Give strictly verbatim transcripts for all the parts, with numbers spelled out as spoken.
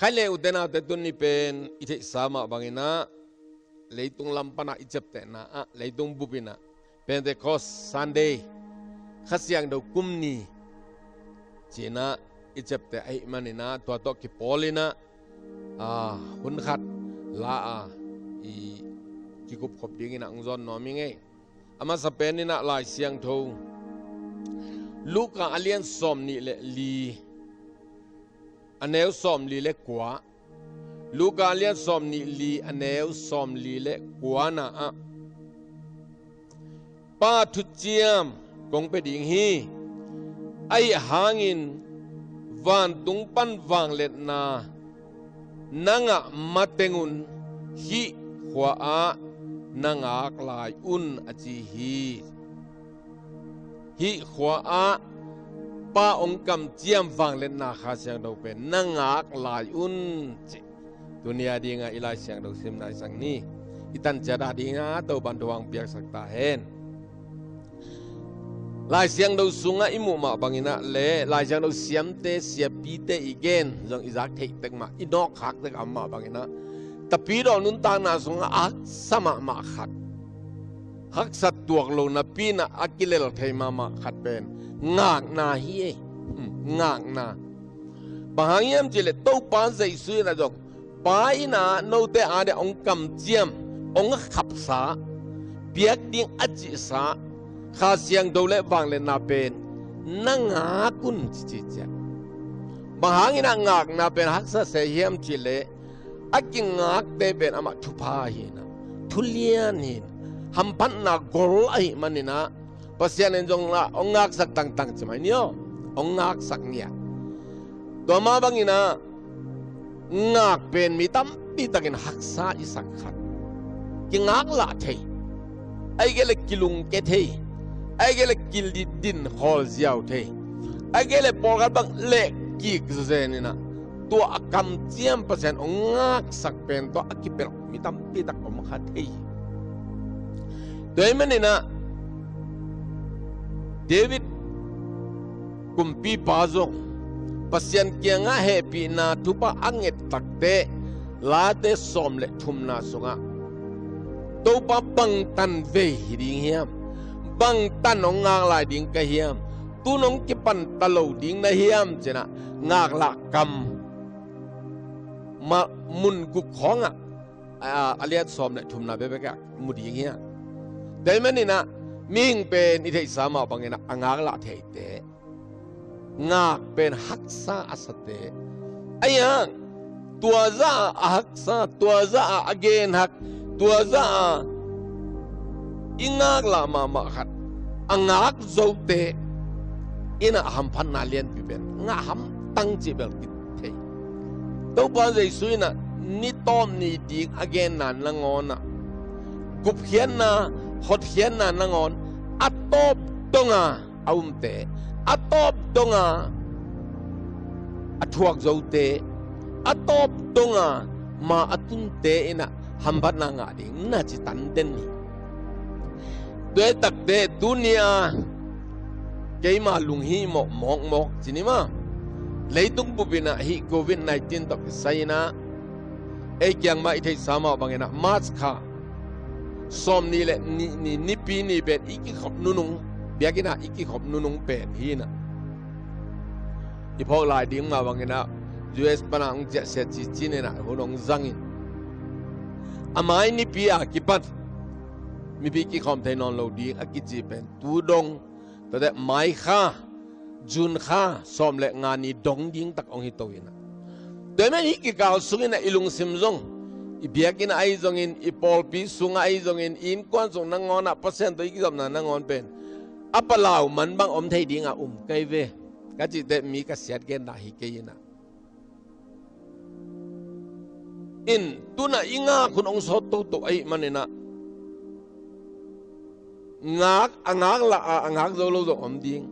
Khai le ute naute, tuni pen i theihsa mah bangin ah leitung lam pan ah i ciaptehna ah, leitung bup in ah Pentecost Sunday, Kha Siangtho kum ni ci-in ah i ciapteh ahih manin ah, tua tawh kipawl in ah, aa, hun khat la a i kikupkhop dingin ah hong zawn nuam ing ei. A masa pen in ah Lai Siangtho Luka a lian sawmnih le li, a neu sawmli le kua. Luka a lian sawmnih li, a neu sawmli le kua na ah, Pa thuciam kong pia ding hi. Ahih hangin vantung pan vangliatna na ngah mateng un hih khua ah na ngak lai un, a ci hi. Hih khua ah Pa hong kamciam vangliatna Kha Siangtho pen na ngak lai un, ci. Tuni a dingah i Lai Siangtho simna i sang ni. I tan ciat a dingah Topa'n thupha hong piaksak ta hen. Lai Siangtho sungah i muh mah bangin ah le Lai Siangtho siamte, siapite i gen zong i zak theih tek mah, i nawk khak tek a om mah bangin ah, Tapidaw nuntakna sungah a haksa mahmah khat, haksa tuak lo napi in ah a kilel thei mahmah khat pen ngakna hi ei. Hmm, ngakna. Bang hang hiam cih leh Topa Jesu in ah zong, Pa in ah note a dia hong kamciam, hong khapsa, piak ding a cihsa Kha Siangtho le vangliatna pen na ngak un, ci ci ciang. Bang hangin ah ngakna pen haksa se hiam cih leh, a kingakte pen amah thupha hi in ah, thulian hi in, hamphatna gol ahih manin ah, Pasian in zong lah hong ngaksak tangtang ci mai ni aw, hong ngaksak ngiat. Tua mah bangin ah ngak pen mi tampi takin haksa i sak khat. Kingaklah thei, ahih kei leh kilungke thei, ahih kei leh kidin khawl ziau thei, ahih kei leh pawlkhat bang leh kik zen in ah, tua a kamciam Pasian hong ngaksak pen tua a kipelh mi tampi tak om kha thei. Tua ahih manin ah David kumpipa zong Pasian kiangah hehpihna thupha a nget takteh, Late sawm le thumna sungah, Topa, bangtan vei hi ding hiam? Bangtan hong ngak lai ding ka hiam? Tu-in hong kipan ta lo ding na hiam, ci-in ah ngaklah kam mah mun guk khawngah, a, a lian sawm le thumna bekbek ah mu ding hi a. Tua ahih manin ah mihing pen i theihsa mah bangin ah a ngaklah theite, ngak pen haksa a sate, a iang, tua zah a haksa, tua zah a gen hak, tua zah a i ngaklah mahmah khat a ngak zote in ah hamphatna lianpi pen ngah hamtang cih bel kithei. Topa Jesu in ah ni tawp ni ding a genna nangawn ah, gupkhiatna, hotkhiatna nangawn a tawp donga a umte, a tawp donga a thuak zote, a tawp donga ma a tunte in ah hamphatna ngah ding na ci tan den hi. Tua hi takteh tuni-a keima lunghimawh mawkmawk ci ni maw. Leitung bup in ah hih Covid nineteen tawh kisai in ah ei kiang mah i theihsa mah bangin ah March kha sawmnih le nih ni, Nipi ni pen i kikhop nunung, biakinn ah i kikhop nunung pen hi in ah, i phawk lai ding mah bangin ah U S pan ah hong ciahsiat cici in ah hun hong zang in, a mai Nipi a kipan mipi kikhawm thei nawn lo ding a kici pen tu dong, tua teh May kha, June kha sawm le nga ni dong ding tak hong hi to in ah. Tua ahih manin hih kikal sung in ah i lungsim zong, i biakinn ah ahi zongin, i pawlpi sungah ahi zongin, i innkuan sung nangawn ah Pasian tawh i kizopna nangawn pen a palau man bang om thei ding a um kei ve ka cih teh mi ka siat genna hi kei in ah. In, tu-in ah i ngak hun hong sawt toto ahih manin ah, ngak, a ngaklah a, a ngak zo lo zong om ding.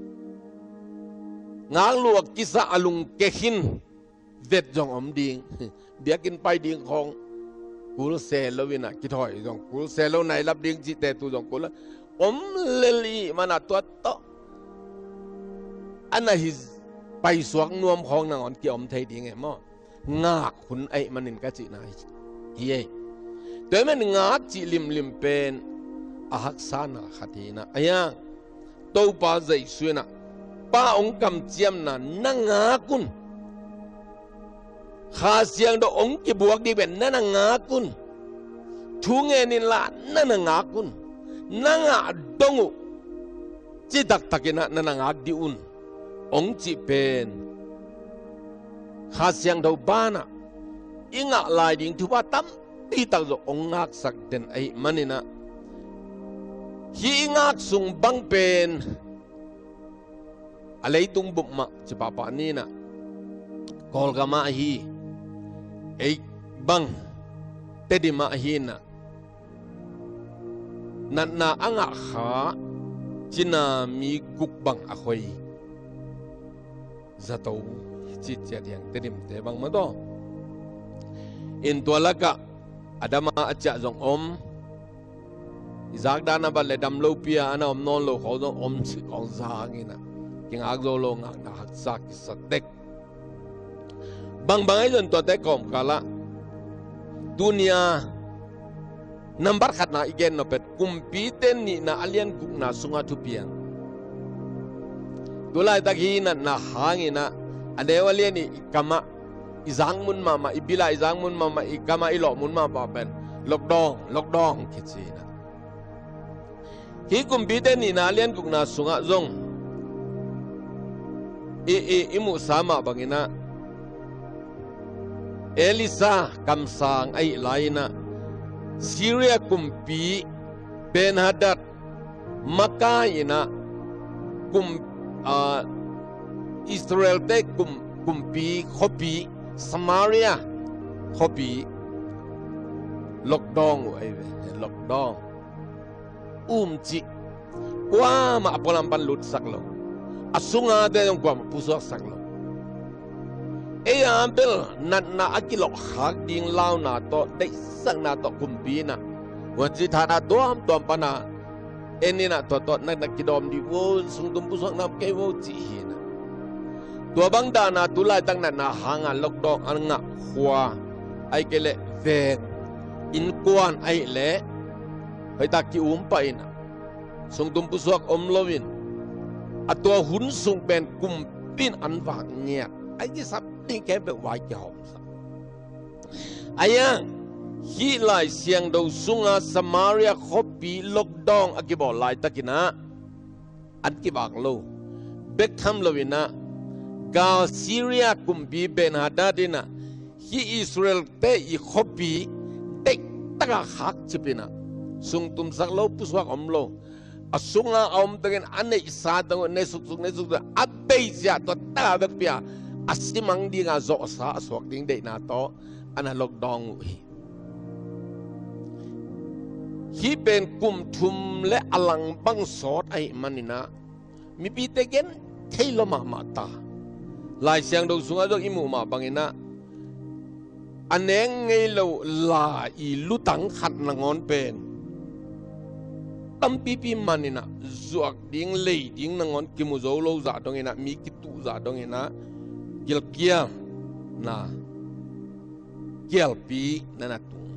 Ngak lua kisa a lungke khin vet zong om ding. Biakinn pai ding khawng kul se lo in ah kithawi zong kul se lo, nai lap ding cihte tu zong kul lo om lel ahih manin ah tua tawh a na hi paisuak nuam khawng nangawn ki-om thei ding e maw. ngak hun ahih manin ka cihna hi ei. Tua ahih manin ngak cih limlim pen a haksana khat hi inah, a hiang Topa Jesu inah, Pa hong kamciamna na ngak un. Kha Siangtho hong kibuak ding pen na na ngak un. Thu ngen inla na na ngak un. Na ngah dong uh, ci taktak inah na na ngak dih un, hong cih pen Kha Siangtho banah i ngah lai ding thupha tampi tak zong hong ngaksak den ahih maninah, hih i ngak sung bang pen a leitung bup mah ci pahpah ninah, Kawlgam ah hi, ei bang Tedim ah hi inah, natna a ngah kha cina mi guk bang a khoi zato hi ci ciat hiang, Tedimte bang mah tawh. In tua lakah a dam a, a ciah zong om, i zak dan a bat le dam lopi a, a na om nawn lo khawng zong om cih khawng zang inah, kingak zo lo, ngakna haksa kisa tek. Bangbang ahi zong tuate kawmkal ah tuni-a nambat khatna i gen nop pen Kumpite Nihna a lian gukna sungah thupiang. Tu laitak hih natna hang inah a neu a lian i kam ah, i zak mun mahmah, i bil ah i zak mun mahmah, i kam ah i lawh mun mahmah pen lockdown, lockdown kici inah. Hih Kumpite Nihna a lian gukna sungah zong i, i, i muhsa mah bang inah, Elisha kamsang ahih lai inah, Syria kumpi Ben-Hadad makai inah, kum, ah, Israelte kum, kumpi khuapi Samaria khuapi lockdown uh ahi ve, lockdown. Um cih, kuamah a pualam pan lutsak lo, a sungate zong kuamah pusuaksak lo. Ei a bel natna a kilawhkhak ding launa tawh, deihsakna tawh kumpi inah, huan cih thana tuamtuam pana en inah, tua tawh natna kidawm dih vo, sungtum pusuak nam kei vo cih hi inah. Tua bang dahna tu laitak natna hanga lockdown a ngah khua, ahih kei leh veng, innkuan ahih leh hoihtak ki-um pah inah, sungtum pusuak om loin, a tua hun sung pen kumpi in an vak ngiat, a kisap ding khempeuh vai kihawmsak. A hiang, hih Lai Siangtho sunga Samaria khuapi lockdown a kibawl laitak inah an kivak lo. Bek tham lo inah, gal Syria kumpi Ben-Hadad inah hih Israelte i khuapi deihtakah khakcip inah, sungtumsak lo, pusuak om lo, a sunga a om tengin a neihsa teng uh ne suksuk, ne suksuk, a beisiah tua taka vekpi-a a simang dinga zawhsa a suak ding deihna tawh a na lockdown uh hi. Hih pen kum thum le a lang bang sawt ahih maninah mipite gen thei lo mahmah ta. Lai Siangtho sungah zong i muh mah banginah, a nek ngei lo lai i lutang khat nangawn pen tampipi maninah zuak ding, lei ding nangawn kimu zo lo zah donginah, mi kituh zah donginah gilkialna, kialpi na na tung.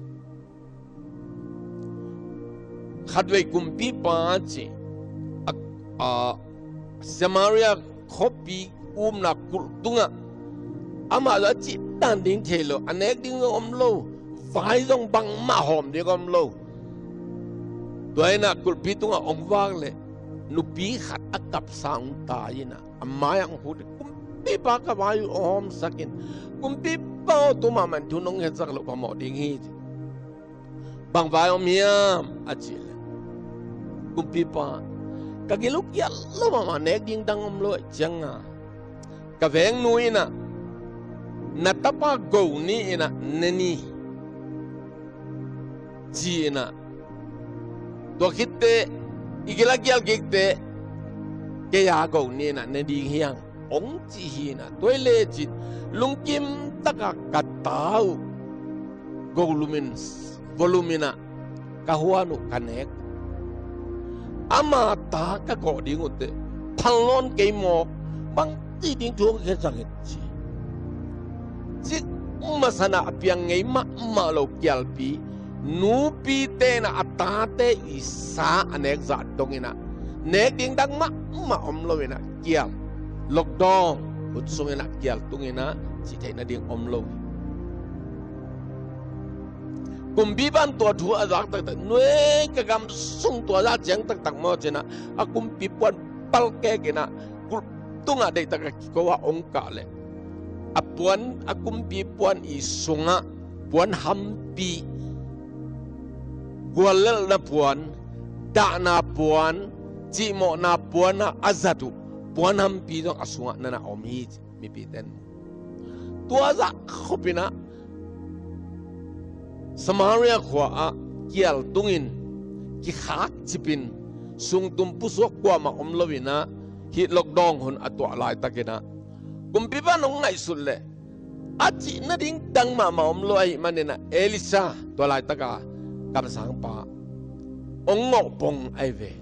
Khatvei kumpipa ci a, a, Samaria khuapi umna kulh tungah amah zong a cih dan ding thei lo, a nek ding zong om lo, vai zong bangmah hawm ding om lo. Tua inah kulhpi tungah hong vak leh nupi khat a kapsa hong tai inah a mai-ah hong khut, kumpipa, ka vai uh hawmsak in, kumpipa aw, tu mahmah in thu nong khensak loh phamawh ding hi, ci. Bang vai om hiam a cih leh, kumpipa, ka gil uh kial lo mahmah, nek ding dang om lo ahih cianga ka vengnu inah na tapa go ni inah ne ni, ci inah. Tua khitteh i gil a kial kikteh kei a go ni inah ne ding hiang, hong ci hi inah. Tua hi lecin lungkim takah ka ta uh go lumin, volume inah ka huan uh ka nek. Ama ta ka gawh ding uhteh phalnawn kei mawk, bangci ding thu hong khensak in, ci. Cik masa in ah a piang ngei mahmah lo kialpi, nupite in ah a tate i sa a nek zah dong in ah, nek ding dang mahmah om lo in ah kial, lockdown, khut sung in ah kial tung in ah cih theih nading om lo. Kumpipa in tua thu a zak taktak, nuai ka gam sung tua zah ciang taktak maw ci in ah, a kumpi puan palkek in ah, gulh tungah deihtak a kiko a ong kah leh, a puan, a kumpi puan i sungah puan hampi, guallelhna puan, dahna puan, cihmawhna puan ah a zat uh puan hampi zong a sungah na na om hi ci, mipite in. Tua zah khop in ah Samaria khua ah kial tungin, kikhak cipin, sungtum pusuak kuamah om lo in ah, hih lockdown hun a tuah laitak in ah, kumpipa in hong ngaihsut leh, a cih nading dang mahmah om lo ahih manin ah, Elisha, tua laitak a kamsangpa, hong ngawh pong ahi ve.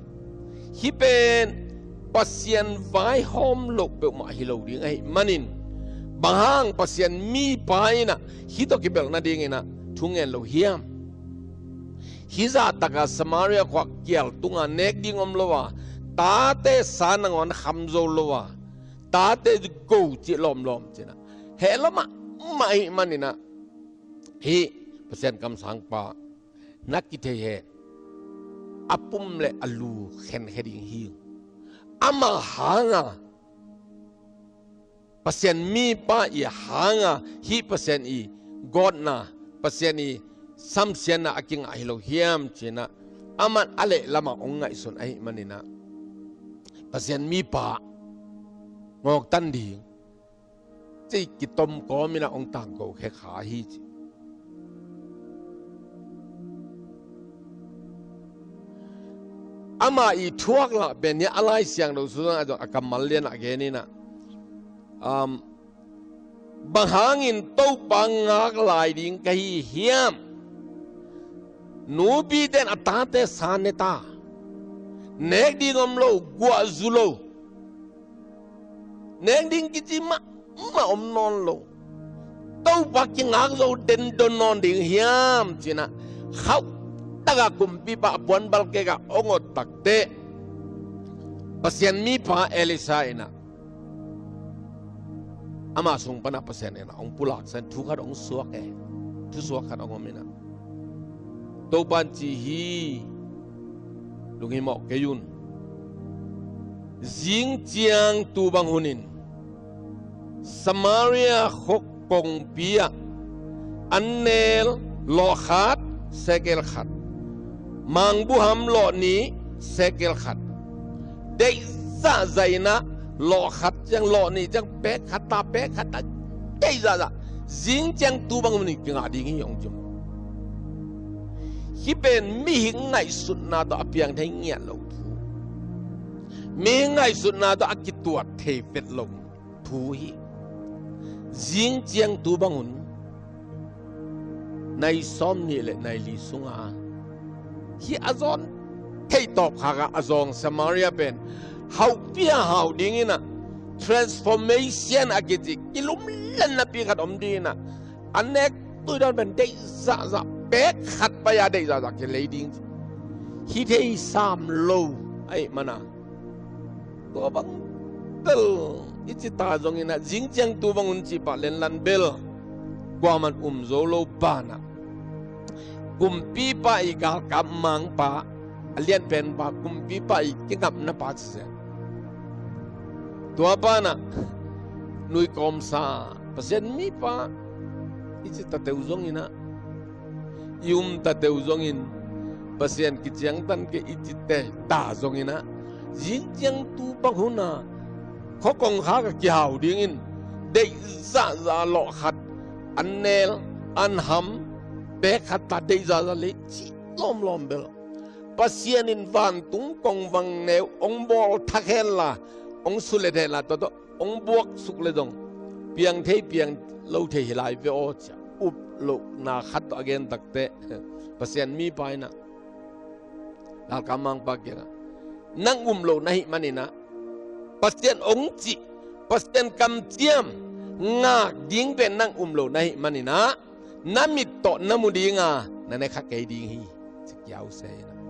Hih pen Pasian vaihawm loh peuhmah hi lo ding ahih manin, bang hang Pasian mipa in ah hih tawh kibelh nading in ah thu ngen lo hiam? Hih zahtak a Samaria khua kial tung a, nek ding om lo a, tate sa nangawn kham zo lo a, tate go cih lawmlawm ci in ah, heh lua mahmah ahih manin ah, hih Pasian kamsangpa na kithei hen, a pum leh a lu khenkhia ding hi. Ama hang a, Pasian mipa i hang a, hih Pasian i gawtna, Pasian i samsiatna a kingah hi lo hiam ci in ah, aman a lehlam ah hong ngaihsun ahih manin ah, Pasian mipa ngawktan ding, ci kitom kawm in ah hong tangko khia kha hi ci. Ama i thuak lah pen hia, a Lai Siangtho sung ah zong a kammal lian ah gen in ah, um, bang hangin Topa ngak lai ding ka hi hiam? Nupite in a tate sa ne ta, nek ding om lo, guah zu lo, nek ding kici mahmah om nawn lo, Topa kingak zo den don nawn ding hiam ci in ah, khauh tak a kumpipa a puan palkek ah hong ot takteh, Pasian mipa Elisha in ah, ama sung pan ah Pasian in ah hong pulaksak in thu khat hong suak e, thusuak khat hong om in ah, Topa in ci hi, lunghimawh kei un. Zing ciang tu bang hun in Samaria khua kongpi ah annel lawh khat, sekel khat, mangbuham lawh nih, sekel khat, deih zahzah in ah, lawh khat ciang, lawh nih ciang, pek khat ta, pek khat ta, deih zahzah, zing ciang tu bang hun in kingah ding hi hong ci maw. Hih pen mihing ngaihsutna tawh a piang thei ngiat lo thu, mihing ngaihsutna tawh a kituat thei vet lo thu hi. Zing ciang tu bang hun, nai sawmnih leh nai li sungah hih a zawn thei tawpkhak a a zawng Samaria pen hauhpi a hau ding in ah, transformation a kici kilumlennapi khat om ding in ah, a nek tui dawn pen deih zahzah, pek khat pai a deih zahzah kilei ding, hih thei sam lo ahih man a, tua bang bel i ci ta zong in ah, zing ciang tu bang hun cih pah lenlan bel kuaman um zo lo banah, kumpipa i galkap mangpa, a lianpenpa, kumpipa i kingapnapa ci zen. Tua banah nuikawmsa Pasian mipa i ci tateu zong in ah, i um tateu zongin, Pasian kiciangtan kei i ci tei ta zong in ah, zing ciang tu bang hun a khua kongkhak a kihau ding in, deih zahzah lawh khat, annel, anham, pek khat ta deih zahzah lei cih lawmlawm bel, Pasian in vantung kongvang neu hong bawl thak hen la, hong sulet hen la, tua tawh hong buak suk leh zong, piang thei piang lo thei hi lai ve aw ci a, up lohna khat tawh a gen takteh, Pasian mipa in ah, galkap mangpa kiangah, nang um loh na hih man in ah, Pasian hong cih, Pasian kamciam, ngak ding pen nang um lo na hih manin ah, na mit tawh na mu ding a, na ne kha kei ding hi, ci kiau se in ah.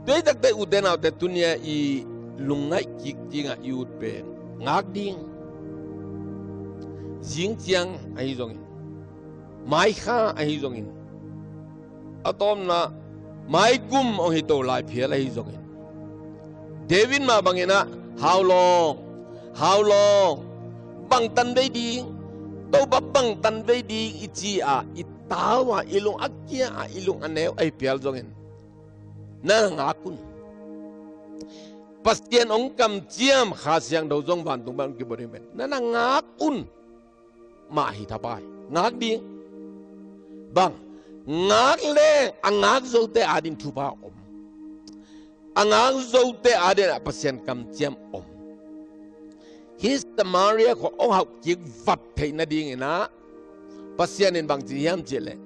Tua hi takte ute naute, tuni-a i lungngaih kik ding a i ut pen ngak ding. Zing ciang ahi zongin, mai kha ahi zongin, a tawpna mai kum hong hi to lai phial ahi zongin, David mah bangin ah, "Hau lawng, hau lawng, bangtan vei ding, Topa bangtan vei ding," i ci a, i tau a, i lung a kia a, i lung a neu ahi phial zongin, na ngak un. Pasian hong kamciam Kha Siangtho zong vantung pan hong kibua ding pen, na na ngak un. Mah hi thapai. Ngak ding. Bang, ngak leng a ngak zote adin thupha om. A ngak zote adin ah Pasian kamciam om. Hih Samaria khua hong hauh kik vat theih nadingin ah, Pasian in bang ci hiam cih leh,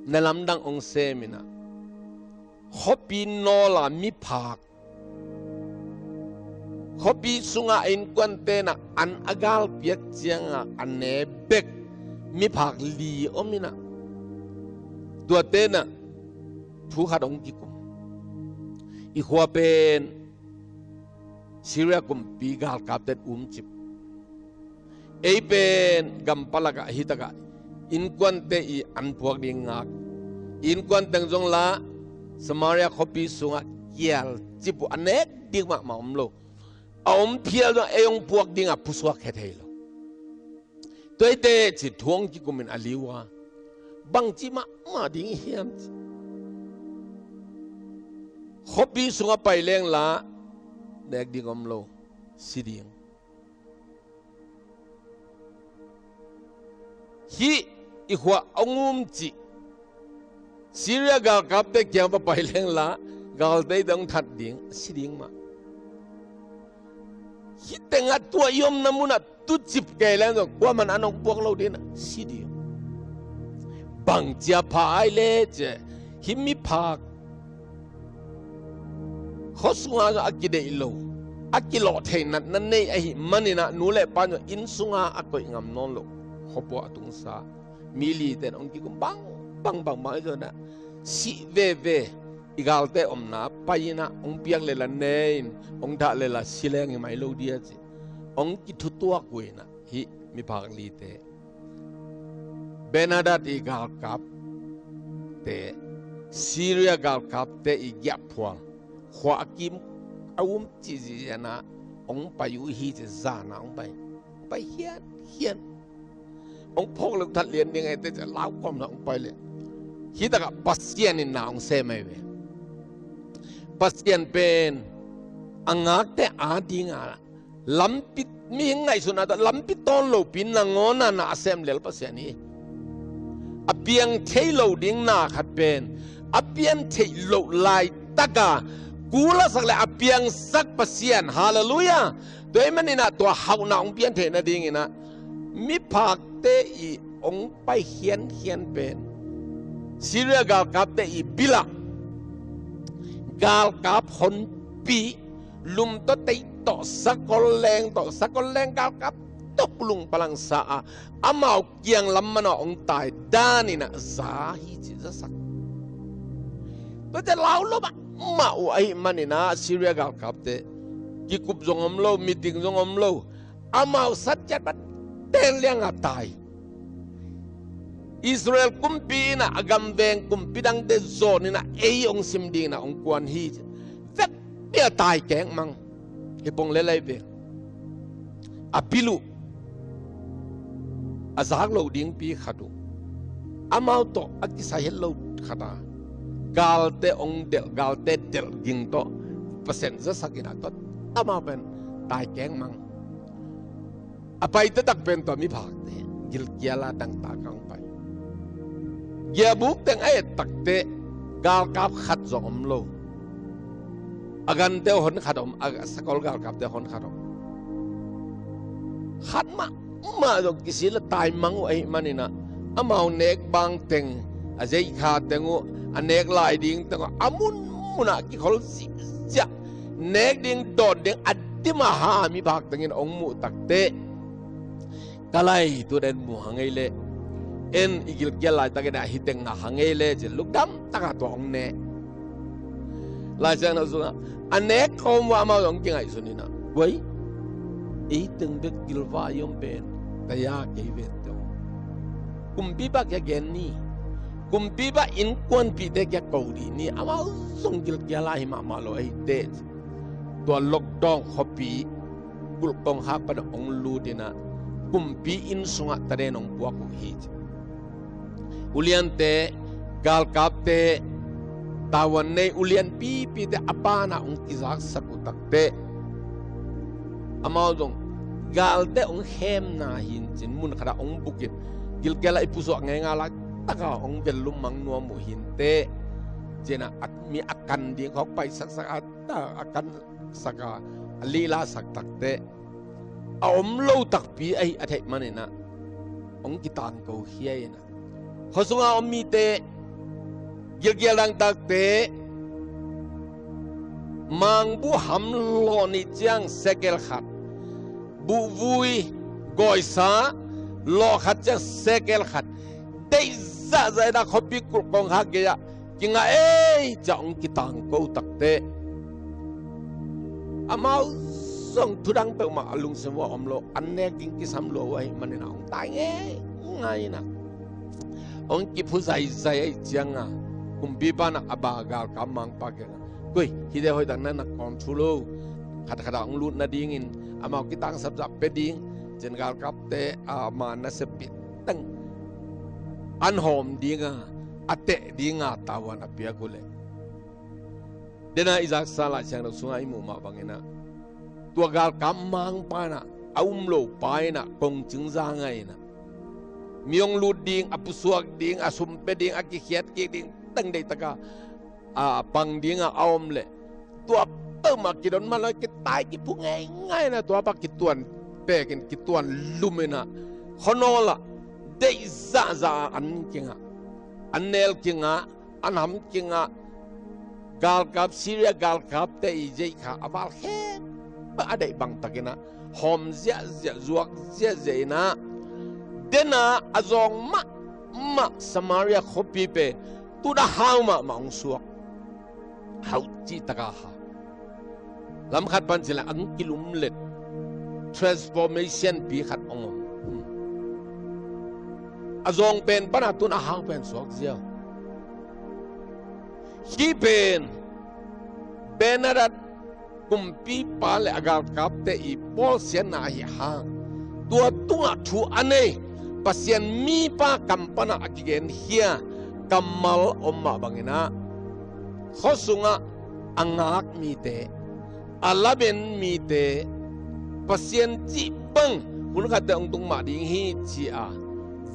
na lamdang hong sem in ah, khuapi nawl a miphak, khuapi sungah innkuante in ah an a galpiak ciangah a ne bek miphak li om in ah, tuate in ah thu khat hong kikum. I khua pen Syria kumpi galkapte in umcip. Ei pen gam palakah, hi takah innkuante i an puak ding ngak. Innkuan teng zong la Samaria khuapi sungah kial cip uh, a nek ding mahmah om lo. A om phial zong ei hong puak dingah pusuak khia thei lo. Tua hi teh ci thu hong kikum in a liu a, bangci mahmah ding hiam ci. Khuapi sungah pai leng la nek ding om lo, si ding. Hih i khua hong umcih Syria galkapte kiang va pai leng la, galte in hong that ding, si ding mah. Hih tengah tua i omna munah tucip kei leng zong kuaman an hong puak lo ding, si ding. Bangci a pha ai le ci, hih miphak khua sungah a kideih lo, a kilawh thei natna nei ahih manin ah, nu le pa in zong inn sungah a koih ngam nawn lo, khuapua a tungsa mi lite in hong kikum, bang bang bang bang, i zong ah sih veve, i galte omna pai in ah, hong piak le la ne in, hong dah le la si leng hi mai lo dia ci, hong kithutuak uh in ah, hih miphak lite. Ben-hadad i galkapte, Syria galkapte i giahphual khua a kim a um cih ziahziah in ah hong pai uh hi ci, zan ah hong pai, hong pai hianhian. Hong phawk le uh that lian ding ahi teh ci, lau kawm in ah hong pai le. Hi takah Pasian in na hong sem ahi ve. Pasian pen a ngakte ading a lampi, mihing ngaihsutna tawh lampi tawn lopi nangawn ah na a sem lel Pasian hi. A piang thei lo ding na khat pen a piang theih loh laitak a kul a sak le a piangsak Pasian. Halleluiah. Tua ahih manin ah tua hauhna hong piang theih nadingin ah, miphakte i hong pai hianhian pen Syria galkapte i bil ah galkap honpi, lum tawh tei tawh, sakol leng tawh, sakol leng galkap tawh lungpalang sa a, amau kiang lam manawh hong tai dan in ah za hi ci, zasak. Tuate lau lo mahmah uh ahih manin ah Syria galkapte kikup zong om lo, meeting zong om lo. Amau satciat bang ten liang a tai. Israel kumpi in ah a gamveng kumpi dangte zawn in ah ei hong sim dingin ah hong kuan hi. Vekpi a tai keng mang. Hi pong le lai ve. A bil uh a zak lo dingpi khat uh, amau tawh a kisai het lo khat a, galte hong delh, galte delh ging tawh Pasian zasak in ah, tua amau pen tai keng mang. A pai taktak pen tua miphakte gilkial a dangtak a hong pai. Giabuk teng a et takteh galkap khat zong om lo. A gante uh hon khat om, a sakol galkapte uh hon khat om. Khat mahmah zong kisik a tai mang uh ahih manin ah, amau nek bang teng, a zeikha teng uh, a nek lai ding teng uh, a munmun ah kikhol ziahziah, nek ding dawn ding a tima ha mi bak tengin hong muh takteh, ka lai tu den mu hang ei leh, en i gilkial laitakin a hi teng ngah hang ei leh, ci lungdam taka tua hong ne. Lai Siangtho sungah a nek khawm uh amau zong kingaihsun inah, guai, ei teng bek gilvai om pen taya kei ven teh. Kumpipa kia gen ni, kumpipa innkuanpihte kia ko dih ni, amau zong gilkial a hi mahmah lo ahi teh. Tua lockdown khuapi kulh kongkhak pan hong lut inah, kumpi inn sungah taden hong puak uh hi ci. Uliante, galkapte, tavuan nei ulian pipite a banah hong kizaksak uh takteh, amau zong galte hong khemna hi in cin mun khatah hong bukin, gilkial ah i pusuak ngeingai laitaka hong bel lum mang nuam uh hi inteh, cinah a mi a kan ding khawk paisaksak a, a kansak a, a lilasak takteh, a om lo takpi ahi a theih maninah hong kitangko khia inah, khuasunga om mite gilkial dangtakte, mangbuh ham lawh nih ciang sekel khat, buhvui gawisa lawh khat ciang sekel khat, deih zahzah inah khuapi kulh kongkhak gei-ah kingah ei, ciah hong kitangko takteh, amau zong thudang peuhmah a lungsim uh a om lo, an nek ding kisam lua uh ahi maninah hong tai ngeingai inah, hong kiphu zaizai ahi cianga, kumpipa nah a ba galkap mangpa kiangah, koi, hite hoihtak na na kawm thu lo, khatkhatah hong lut nadingin amau kitangsapzah pia ding, cin galkapte a ma nasep pihteng an hawm dinga, a teh dinga tavuan a piak uh leh, dena i zaksa Lai Siangtho sungah i muh mah banginah, tua galkap mangpa inah, a um lo pa inah, kongcing za ngai inah, mi hong lut ding, a pusuak ding, a sum pia ding, a kikhiat kik ding teng deihtaka a pang dinga a om leh, tua peuhmah kidon man lo, kitai kiphu ngeingai inah, tuapa kituan pekin, kituan lum inah, khuanawlah deih zahzah a an kingah, an nel kingah, an ham kingah, galkap, Syria galkapte i zeihkha a val khem a deih bangtakinah hawm ziahziah, zuak ziahziah inah, dena a zawng mahmah Samaria khuapi pen tuna hau mahmah hong suak. Hau cihtaka ha. Lamkhat pan cila ang kilumlet transformation pi khat hong om. A zawng pen pana tun a hau pen suak ziau. Hih pen Benhadad kumpipa le a galkapte i bawlsiatna ahi hang, tua tungah thu a nei Pasian mipa kam pana a kigenkhia kammal om mah banginah, khuasungah a ngak mite, a lamen mite, Pasian cih bang hun khatte hong tung mah ding hi ci-a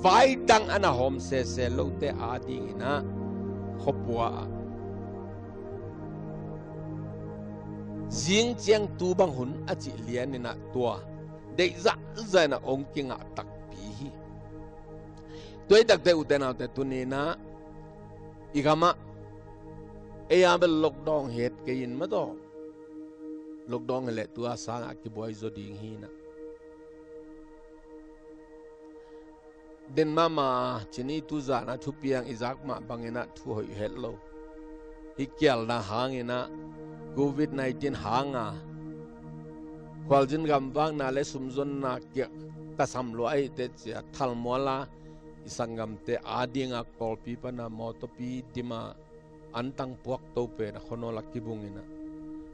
vaidang a na hawm sese lote adinginah khuapua ah zing ciang tu bang hun a cih lianinah tua deih zahzah inah hong kingah takpi hi. Tua hi takte ute naute tuninah i gamah ei a bel lockdown het kei in mataw, lockdown hileh tua sangah a kibuai zaw ding hinah. Den mahmah cini tuzanah thupiang i zak mah banginah thu hoih het lo. Hih kialna hanginah covid nineteen hanga khualzin gamvakna le sumzonna kiak tasam lua ahite cia thalmuala i sanggamte adinga Kawlpi pana mawtawpi dima antang puak to pen a khuanawl a kibung inah,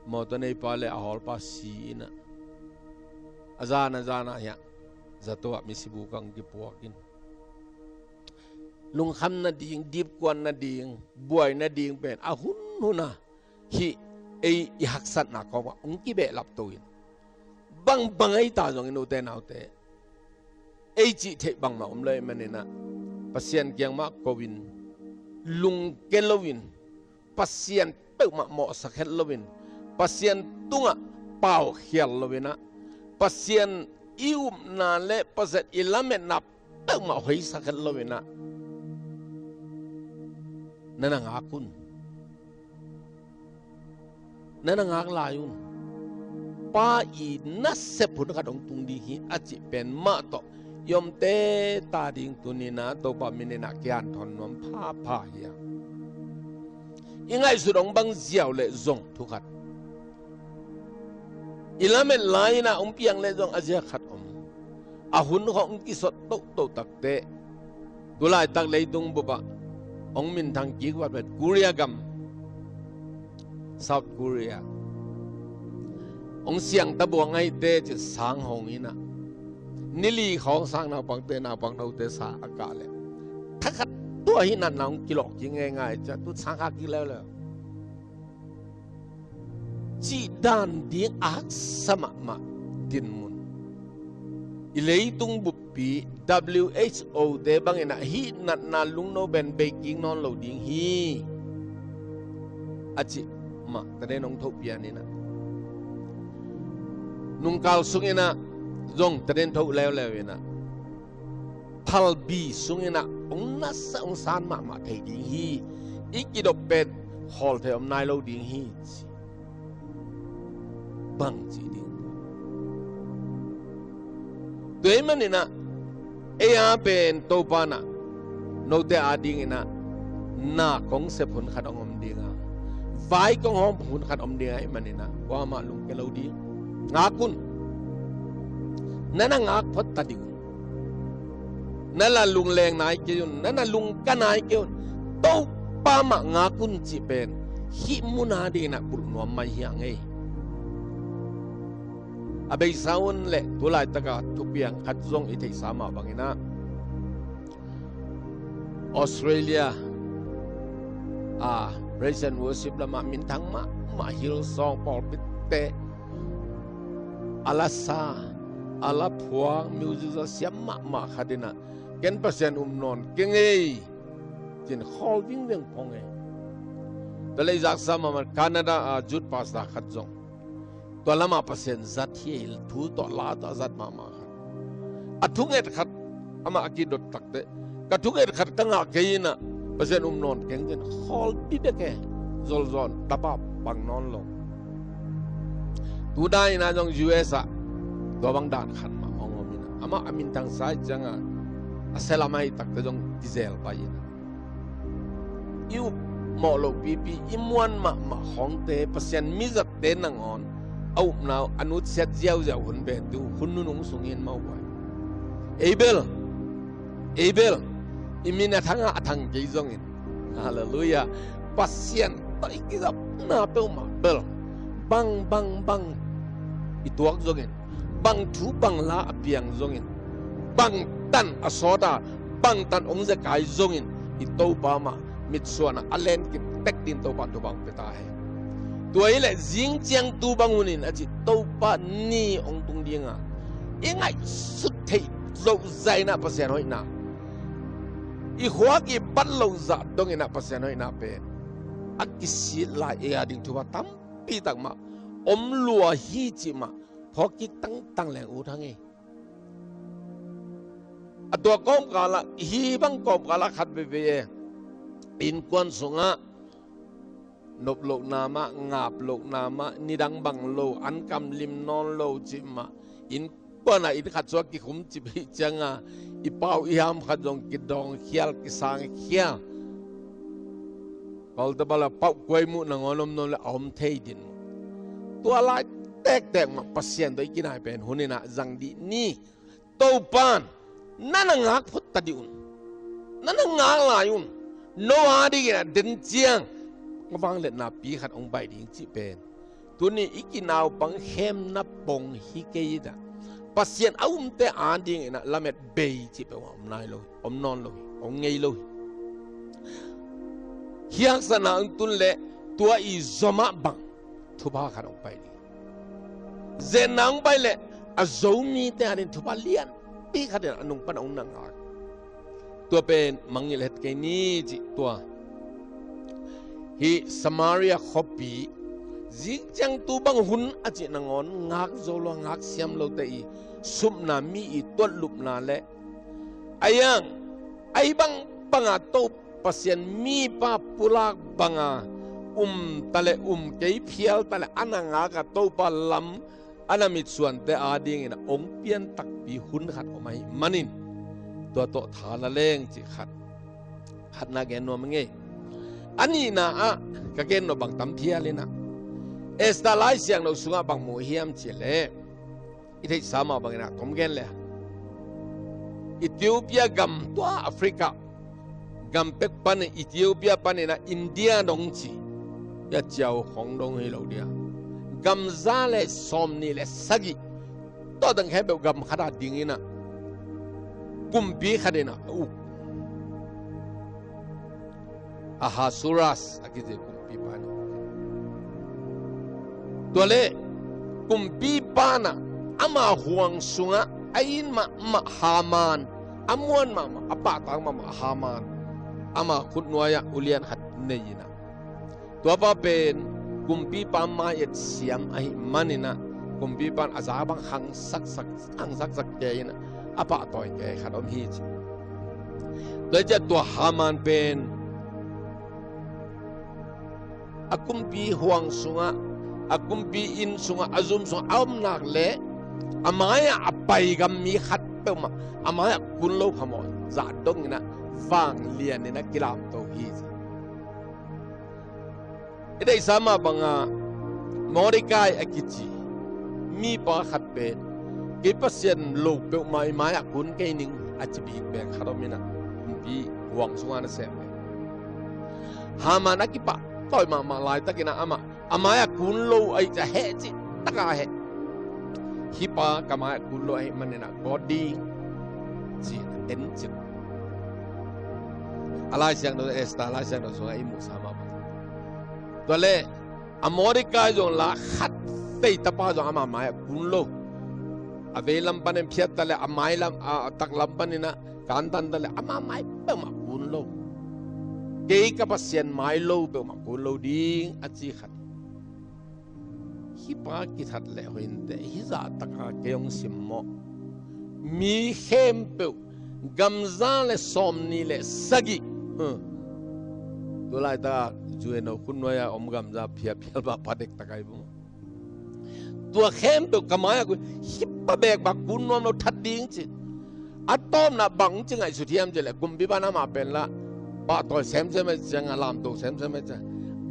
mawtaw neipa le a hawlpa si inah, a zan a zan ah hiah zato ah misibu kang kipuak in, lungkham nading, dipkuan nading, buai nading pen a hunhun a hih ei i haksatna kawmah hong kibehlap to in, bangbang ei ta zongin ute naute, ei cih theih bangmah om lo ahih maninah Pasian kiangmah ko-in, lungke loin, Pasian peuhmah mawhsak het loin, Pasian tungah paukhial loinah, Pasian i upna le Pasian i lametna peuhmah hoihsak het loinah, na na ngak un. Na na ngak lai un. Topa i nasep hun khat hong tung ding hi a cih pen mah tawh i omte ta ding tuni-in ah Topa min in ah kihanthawn nuam phapha hi a. I ngaihsut hong bang ziau leh zong thu khat, i lamet lai-in ah hong piang leh zong a zia khat om. A hun khawng kisot tohtoh takteh, tu laitak leitung bupah hong minthang kik vatvet Korea gam, South Korea, hong siang ta buang ahih teh ci sang hong in ah, ni li khawng sang naupangte, naupang note sa a kah leh, thakhat tua hi natna hong kilawh kik ngeingai ciah tu sang kha kik leuleu. Cih dan ding a haksa mahmah dinmun. I leitung buppi W H O te bangin ah hih natna lungno pen bei kik nawn lo ding hi a cih mah taden hong thoh pian in ah, nungkal sungin ah zong taden thoh leuleu in ah, phalbi sungin ah hong nasa hong san mahmah thei ding hi. I kidop pen khawl thei om nai lo ding hi, ci. Bang ci ding? Tua ahih manin ah ei a pen Topa in ah note adingin ah na kong sep hun khat hong om ding a, vai kong hawm hun khat om ding ahih manin ah kuamah lungkia lo ding. Ngak un. Na na ngak phot ta ding un. Na na lungleng nai kei un, na na lungka nai kei un. Topa mah ngak un cih pen hih mun adingin ah bulh nuam mai hi a ngei. A beisa un leh tu laitaka thupiang khat zong i theihsa mah bangin ah, Australia a praise and worship lamah minthang mahmah Hillsong pawlpitte, a la sa, a la phuak, music za siam mahmah khat in ah, ken Pasian um nawn keng ei, ci-in khawl vingveng pong ei. Tua leh i zaksa mahmah Canada a youth pastor khat zong tua lamah Pasian zat hi ei, thu tawh la tawh a zat mahmah khat. A thunget khat amah a kidot takteh, ka thunget khat ka ngah kei in ah Pasian um nawn keng, ci-in khawl bi bek e. Zolzol tapa pang nawn lo. Tu dan in ah zong U S ah tua bang dan khat mah hong om in ah, amah a minthang sa ahih ciangin a sia lam ahih takteh zong kizel pai in ah, i up mawh loh pipi, i muan mahmah khawngte, Pasian mizatte nangawn a upna uh a nutsiat ziauziau hun pen tu hun nunung sung hi in mawh uh ai. Ei bel, ei bel, i min a thang a, a thang kei zongin, halleluiah, Pasian tawh i kizopna peuhmah bel, bang bang bang i tuak zongin, bang thu bang la a piang zongin, bang tan a sawt a, bang tan hong zekai zongin, i Topa mah mitsuan a, a len kip tek ding Topa in thupha hong pia ta hen. Tua hi leh zing ciang tu bang hun in a cih Topa ni hong tung ding a, i ngaihsut theih loh zah in ah Pasian hoihna, i khuak i bat loh zah dongin ah Pasian hoihna pen a kisit lai, ei a ding thupha tampi tak mah om lua hi cih mah phawk kik tangtang leng ut hang ei. A tua kawmkal ah, hih bang kawmkal ah khat veivei e, innkuan sungah nop lohna mah, ngap lohna mah, nidang bang lo, an kam lim nawn lo cih mah, innkuan ah inn khat sungah kikhum cip ahih ciangin i pau i ham khat zong kidawng khial, kisang khial. Kawlte bang la pauh kuai muh nangawn om nawn leh a om thei din. Tua lai tektek mah Pasian tawh i kinai pen hun in ah zang dih ni. Topa in na na ngak phot ta dih un. Na na ngak lai un. No a dingin ah den ciang ka vangliatna pi khat hong pai ding cih pen tuni i kinaupang khemna pong hi kei in ah, Pasian a umte a dingin ah lamet bei cih peuh a om nai lo hi, om nawn lo hi, om ngei lo hi. Hih haksatna hong tun leh tua i zom ah bang thupha khat hong pai ding. Zenna hong pai leh a Zomite a ding thupha lianpi khat in a nung pan hong na ngak. Tua pen mangngilh het kei ni cih tua. Hih Samaria khuapi, zing ciang tu bang hun a cih nangawn ngak zo lo, ngak siam lote i supna, mi i tuatlupna leh a iang, a i bang banga Topa Pasian mipa pulak banga um ta leh um kei phial ta leh a na ngak a Topa lam a na mitsuante adingin a hong pian takpi hun khat om ahih manin, tua tawh tha la leng cih khat, khatna gen nuam ing ei. A nihna ah ka gen nop bang tam phial in ah, Esther Lai Siangtho sungah bang mu hiam cih leh, i theihsa mah bangin ah tom gen le, Ethiopia gam, tua Africa gam pek panin, Ethiopia panin ah India dong ci, a ciau khong dong hi lo dia, gam za le sawmnih le sagih, tua teng khempeuh gam khat ah dingin ah kumpi khat in ah a uk, Ahasuerus a kici kumpipa in. Tua leh kumpipa in ah ama huang sungah a it mahmah Haman, a muan mahmah, a pahtak mahmah Haman, ama khutnuai-ah ulian khat nei in ah, tuapa pen kumpipa mai-et siam ahih manin ah, kumpipa in a za bang hang saksak, hang saksak kei in ah, a pahtawi kei khat om hi ci. Tua hi ciah tua Haman pen a kumpi huang sungah, a kumpi inn sungah, a zum sungah a om nak leh, a mai-ah a pai gam mi khat peuhmah a mai-ah kun lo phamawh zah dongin ah vanglian in ah kilamto hi ci. I theihsa mah bangah Mordecai a kici mipa khat pen, kei Pasian lo peuhmah i mai-ah kun kei ning, a ci bikbek khat om in ah, kumpi huang sungah na sem leh, Haman a kipahtawi mahmah laitakin ah amah a mai-ah kun lo ahih ciang heh cih takah heh. Hih pa ka mai-ah kun lo ahih manin ah gawt ding ci, en cin. A Lai Siangtho, Esther Lai Siangtho sungah i muhsa mah bang. Tua leh a Mordecai zong lah khatvei tapa zong ama mai-ah kun lo. A veilam panin phiat ta leh, a mailam, a taklam panin ah kantan ta leh, ama mai peuhmah kun lo. Kei ka Pasian mai lo peuhmah kun lo ding a ci khat. Hih pa kithat leh hoih inteh, hih zah takah kei hong simmawh mi khempeuh gam za le sawmnih le sagih. Huh. Tulaitak U N O khutnuai-a om gam za phial phial bah, pha dektak ahi bang. Tua khempeuh ka mai-ah kun, hih pa bek bang kun nuam lo, that ding ci. A tawpna bang ci ngaihsut hiam cih leh, kumpipa in amah pen lah pahtawi semsem ahih ciangah, lamto semsem ahih ciangah,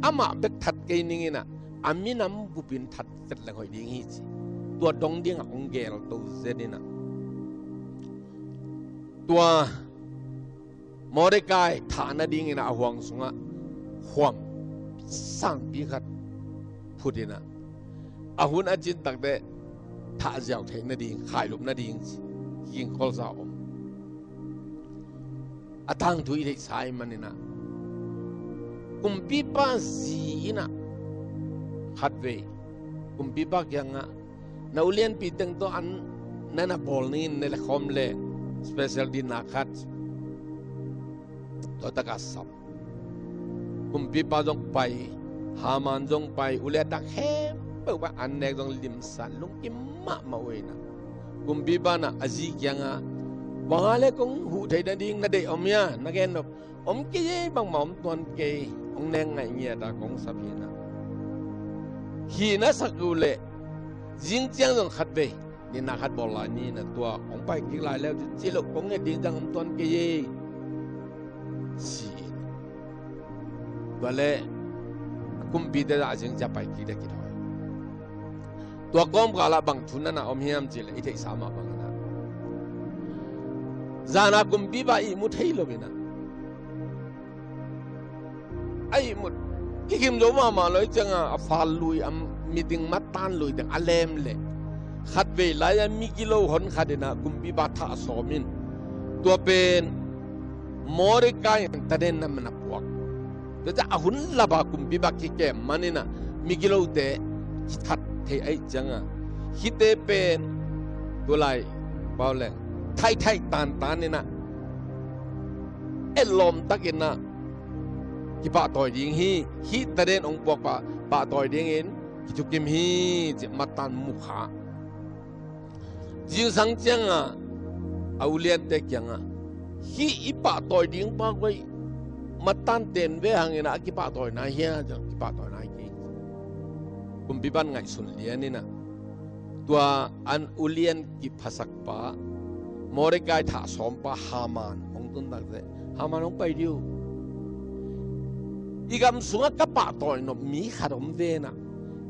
amah bek that kei ning in ah, a minam bupin that vet leng hoih ding hi ci. Tua dong dingah hong gelto zen in ah, tua Mordecai thah nadingin ah a huang sungah khuam sangpi khat phut in ah, a hun a cin takteh thah ziau theih nading, khailup nading ci, kingkholsa om. A tangthu i theihsa ahih manin ah, kumpipa zi in ah khatvei kumpipa kiangah, na ulianpi teng tawh an na na bawl ning in, na le khawm leh special dinner khat, tua takah sam. Kumpipa zong pai, Haman zong pai, ulian dang khempeuh pai, an nek zong limsan, lungkim mahmah uh in ah, kumpipa in ah a zi kiangah, bang a leh kong huh theih nading na deih om hia, na gen nop? Om kei ei, bangmah om tuan kei, hong nek ngaih ngiat a kong sap hi in ah. Hih na sak uh leh, zing ciang zong khatvei dinner khat bawl lai ni in ah, tua hong pai kik lai leu cin, ci loh kong nget ding zang om tuan kei ei, ci in. Tua leh kumpite zah a zing ciang pai kik dek hi dawi. Tua kawmkal ah bang thu na na om hiam cih leh, i theihsa mah bangin ah, zan a kumpipa ihmu thei lo in ah, a ihmut kikhim zo mahmah lo ahih ciangah, a fal lui, a meeting mattan lui teng a lem leh, khatvei lai-a migilo hon khat in ah kumpipa thah sawm in, tua pen Mordecai in taden na man a puak. Tua ciang a hun lap a kumpipa kikem man in ah, migilote kithat thei ahih ciangah, hihte pen tulai pau leng thaithaih tantan in ah, etlawm takin ah kipahtawi ding hi. Hih taden hong puakpa pahtawi dingin kithukim hi, ci mattan mukha. Zingsang ciangah a uliante kiangah, hih i pahtawi dingpa koi mattan ten ve hangin ah a kipahtawi nai hia, ci-a kipahtawi nai kei. Kumpipa in ngaihsun lian in ah, Tua an ulian kiphasak pa, Mordecai thah sawm pa Haman hong tun takteh, Haman hong pai dih uh. I gam sungah ka pahtawi nop mi khat om ve na,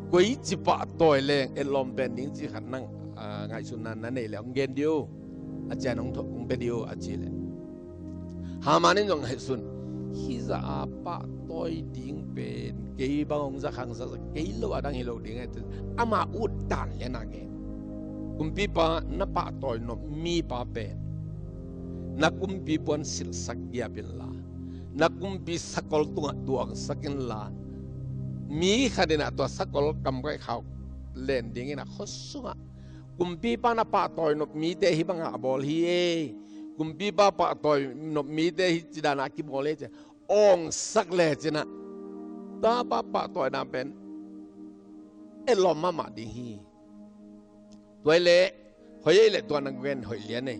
koi ci pahtawi leng etlawm pen ding ci khat nang, ah, ngaihsutna na nei leh hong gen dih uh. A cian hong tho-, hong pia dih uh a ci leh, Haman in zong hehsun, hih zah a pahtawi ding pen kei bang hong za khangsak, kei lo a dang hi lo ding e, ama ut dan lian a gen. Kumpipa, na pahtawi nop mipa pen na kumpi puan silhsak giap inla, na kumpi sakol tungah tuangsak inla, mi khat in ah tua sakol kamkai khau len dingin ah khua sungah, kumpipa na pahtawi nop mite hih bangah a bawl hi e, kumpipa pahtawi nop mite hih ci dan a kibawl hi e ci-a awngsak lecin ah, tua pa pahtawina pen etlawm mahmah ding hi. Tua hi leh, hoih hi leh tua na gen hoih lian e.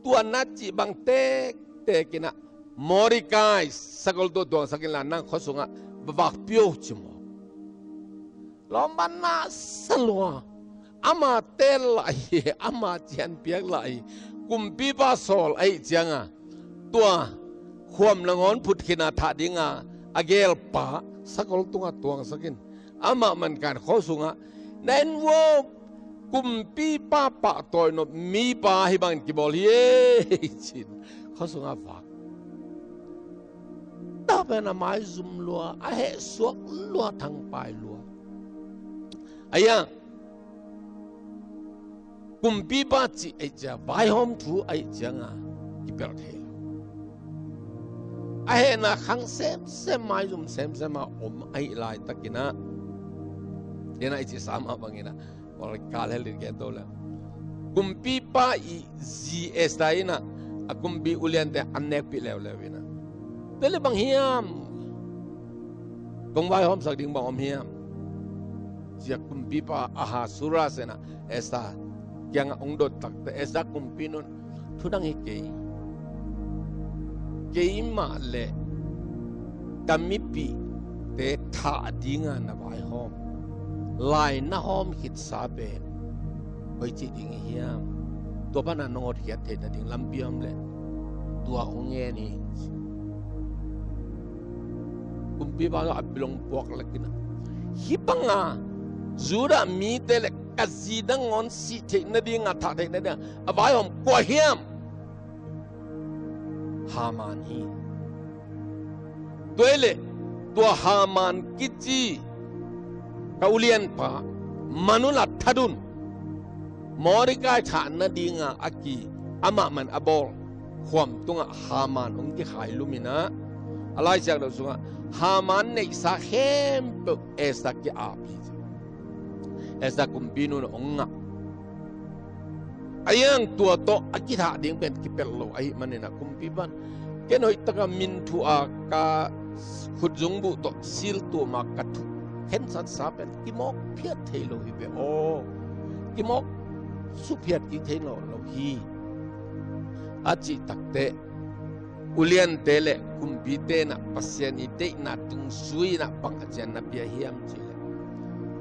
Tua na cih bang tektek in ah, Mordecai, sakol tungah tuangsak inla, nang khua sungah va vakpih o ci maw. Lawmpa na sa lua, ama teel lah hi, ama cianpiak lah hi, kumpipa sawl ahih cianga, tua khuam nangawn phut khin a thah dinga a gelpa sakol tungah tuangsak in, amah mankan khua sungah, na en vo, kumpipa pahtawi nop mipa hih bangin kibawl hi e, ci-in khua sungah vak. Tua pen a maizum lua, a hehsuak lua, thangpai lua. Ahi a, kumpipa cih ahih ciang, vaihawm thu ahih cianga kipelh thei lo. A hehna khang semsem, maizum semsem a om ahih laitakin ah, ken a i cih sa mah bangin ah, Mordecai hel in gen to le, kumpipa i zi Esther in ah, a kumpi uliante an nekpih leuleu in ah, tua leh bang hiam, kong vaihawmsak ding bang om hiam, ci-a kumpipa Ahasuerus in ah Esther kiangah hong dot takteh, Esther kumpinu in, thu dang hi kei, keimah leh ka mipihte thah dinga na vaihawm, lai na hawm khitsa pen hoici ding hi hiam? Tua pana nong hotkhiat theih nading lampi om leh tua hong ngen hi. Kumpipa zong a bilong puak lek in ah, hih banga Judah mite leh ka zi nangawn sih theih nadinga, thah theih nadinga a vaihawm kua hiam? Haman hi. Tua hi leh tua Haman kici ka ulianpa man un la that un. Mordecai thah nadinga a ki, amah man a bawl khuam tungah Haman hong kikhai lum in ah, a Lai Siangtho sungah Haman neihsa khempeuh Esther ki-ap hi. Esther kumpinu in hong ngah. Ahi hang tua tawh a kithah ding pen kipelh lo ahih manin ah, kumpipa in, ken hoihtaka min thuh a, ka khutzungbuh tawh sil tuam a ka thu khensatsa pen kimawk phiat thei lo hi ve aw. Kimawk suk phiat kik thei lo, lo hi, a cih takteh, uliante leh kumpite in ah Pasian i deihna dungzui in ah bang a cian na pia hiam cih leh,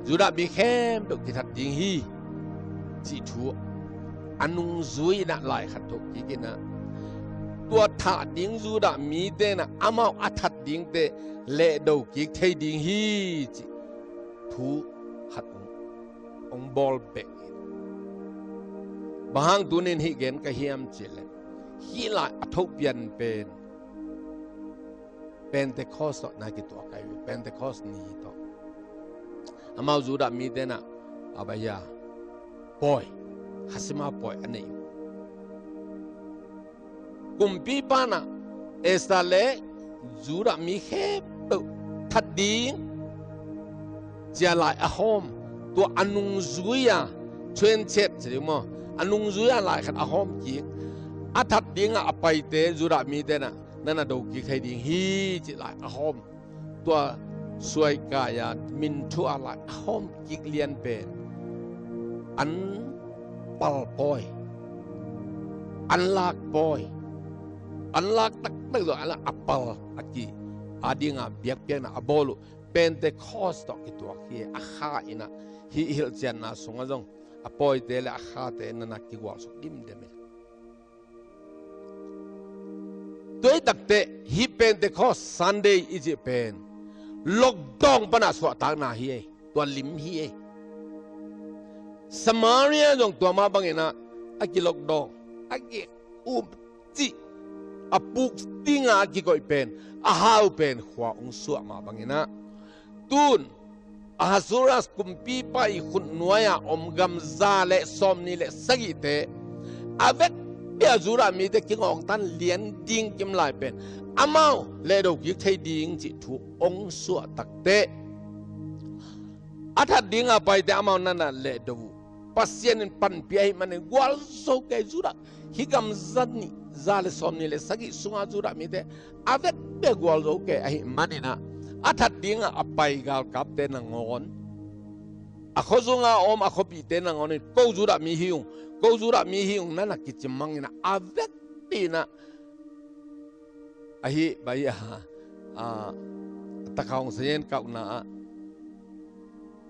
Judah mi khempeuh kithat ding hi, cih thu a nungzui in ah lai khat thoh kik in ah, tua thah ding Judah mite in ah amau a that dingte lehdo kik thei ding hi, cih thu khat hong, hong bawl beh hi. Bang hang tuni-in hih gen ka hiam cih leh, hih lai a thoh pian pen Pentecost tawh na kituak ahi ve. Pentecost ni tawh amau Judah mite in ah, a bai a, pawi, khasima pawi a nei uh. Kumpipa in ah Esther leh Judah mi khempeuh that ding ci-a lai a hawm, tua a nungzui-a, thuenchet ci ding maw, a nungzui-a lai khat a hawm kik, a that dingah a paite Judah mite in ah na na do kik thei ding hi, cih lai a hawm. Tua suaikai-a min thuh a lai a hawm kik lian pen an pal pawi, an lak pawi, an lak taktak zong a pal a ki, a dinga biakpiakna a bawl uh Pentecost tawh kituak hi. A kha in ah hih hilhcianna sungah zong a pawite le a khate na na kigualsuk dimdem hi. Tua hi takteh hih Pentecost Sunday i cih pen lockdown pana suahtakna hi ei. Tua lim hi ei. Samaria zong tua mah banginah a kilockdown, a ki-um cih, a puk dinga a kikoih pen, a hau pen khua hong suah mah banginah tun Ahasuerus kumpipa i khutnuai-a om gam za le sawmnih le sagihte a vekpi-a Judah mite kingawngtan lian ding kimlai pen amau lehdo kik thei ding cih thu hong suah takteh a that dinga paite amau na na lehdo uh. Pasian in panpih ahih manin gualzo kei Judah, hih gam za nih, za le sawmnih le sagih sunga Judah mite a vekpi-a gualzo kei ahih maninah a that dinga a pai galkapte nangawn, a khuazunga om a khuapihte nangawn in ko Judah mi hi ung, ko Judah mi hi ung na na kicim manginah a vekpi-inah ahi bai a, a, takha hong sayen kauhna ah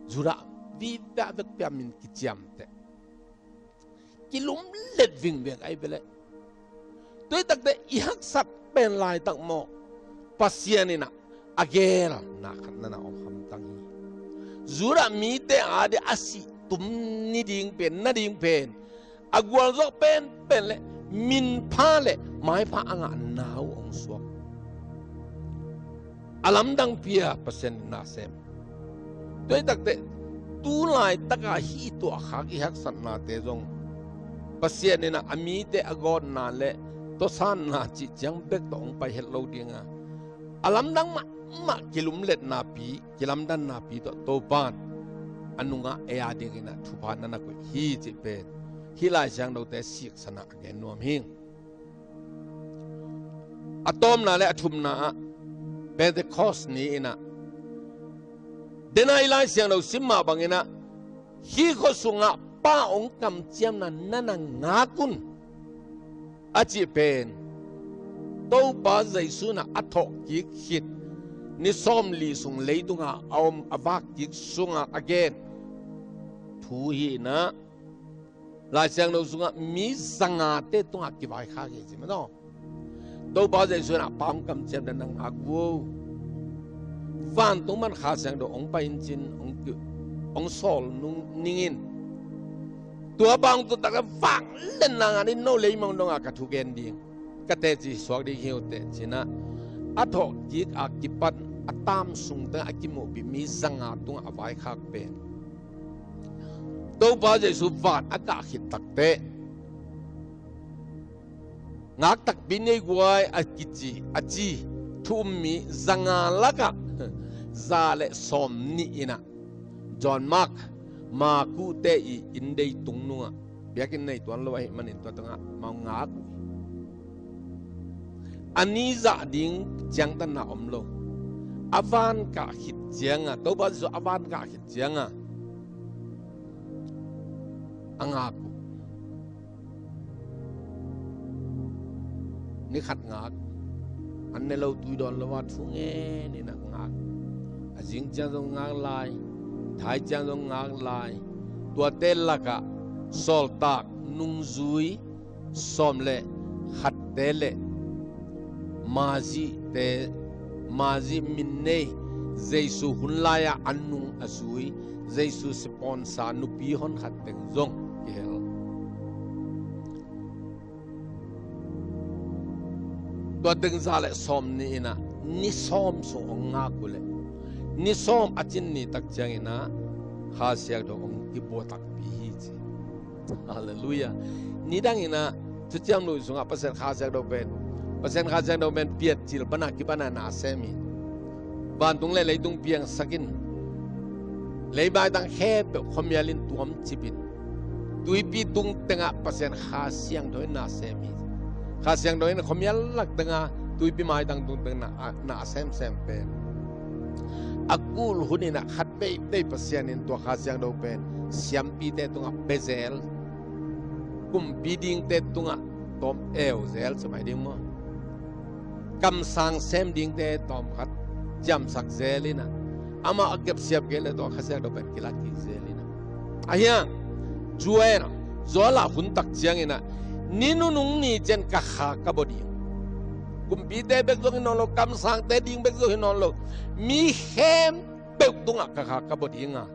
Judah vive a vekpi-a min kiciamteh, kilumlet vingveng ahi ve leh. Tua hi takteh i haksat pen laitak maw, Pasian inah a gelna khat na na om hamtang hi. Judah mite a dih a sih tum ni ding pen, na ding pen a gualzawh penpen le minpha le maipha a ngahna uh hong suak. A lamdangpi-a Pasian in na sem. Tua hi takteh tu laitaka hih tuahkhak i haksatnate zong Pasian inah a mite a gawtna le tawsanna cih ciang bek tawh hong pai het lo dinga, a lamdang mahmah kilumletnapi, kilamdannapi tawh Topan a nungah ei a dinginah thupha na na koih hi cih pen hih Lai Siangthote siksanah a gen nuam hi. A tawpna le a thumna ah Pentecost ni-inah dena i Lai Siangtho sim mah banginah hih khua sungah Pa hong kamciamna na na ngak un a cih pen Topa Jesu inah a thawhkik khit ni sawmli sung leitunga a om a vakkik sunga a gen thu hi-inah Lai Siangtho sungah mi zangate tungah kivaikhak hi ci mah tawh. Topa Jesu inah Pa hong kamciamna na ngak un. Vantung pan Kha Siangtho hong pai in cin hong ki-, hong sawl nung ningin. Tua Pa hong tun takteh vangliatna ngah in, no leimong dongah ka thu gen ding, ka teci suak ding hi uh teh cinah a thawhkik a kipan a taam sung tengah a kimuhpih mi zanga tungah a vaikhak pen Topa Jesu van a kah khit takteh ngak takpi nei guai a kici, a ci thu um mi zanga lakah za le sawmnih inah John Mark, Maku te i inn deitung nungah biakinn nei tuan lo ahih manin tua tungah amau ngak uh hi. A ni zah ding ciangtanna om lo. A van kah khit cianga, Topa Jesu a van kah khit cianga a ngak uh. Ni khat ngak, an ne lo tui dawn lo a thu ngen inah ngak. A zing ciang zong ngak lai, thai ciang zong ngak lai. Tuate lakah sawltak nungzui sawm le khatte le Mazihte, Mazih min nei, Jesu hun lai-ah a nung a zui, Jesu sipawnsa nupi honkhat teng zong kihel. Tua teng za le sawmnih inah ni sawm sung hong ngak uh leh ni sawm a cin ni tak cianginah Kha Siangtho hong kibua takpi hi ci. Halleluiah. Nidang inah Thuciam Lui sungah Pasian Kha Siangtho pen, Pasian Kha Siangtho pen piancil pana kibana na sem hi. Vantung le leitung piangsak in, leimaitang khempeuh khuamial in tuamcip in, tuipi tung tengah Pasian Kha Siangtho in na sem hi. Kha Siangtho in khuamial lak tengah tuipi maitang tung teng na, na semsem pen a kul hun inah khat veivei Pasian in tua Kha Siangtho pen siampite tungah pia zel, kumpi dingte tungah tawm eu zel, samai ding maw? Kamsang sem dingte tawmkhat ciamsak zel inah, amah a kepsiap kei le tua Kha Siangtho pen kilak kik zel inah. Ahi hang Juan, Joel ah hun tak ciangin ah, ni nunung ni ciang ka kha ka bua ding. Kumpite bek zong hi nawn lo, kamsangte ding bek zong hi nawn lo, mi khempeuh tungah ka kha ka bua ding a,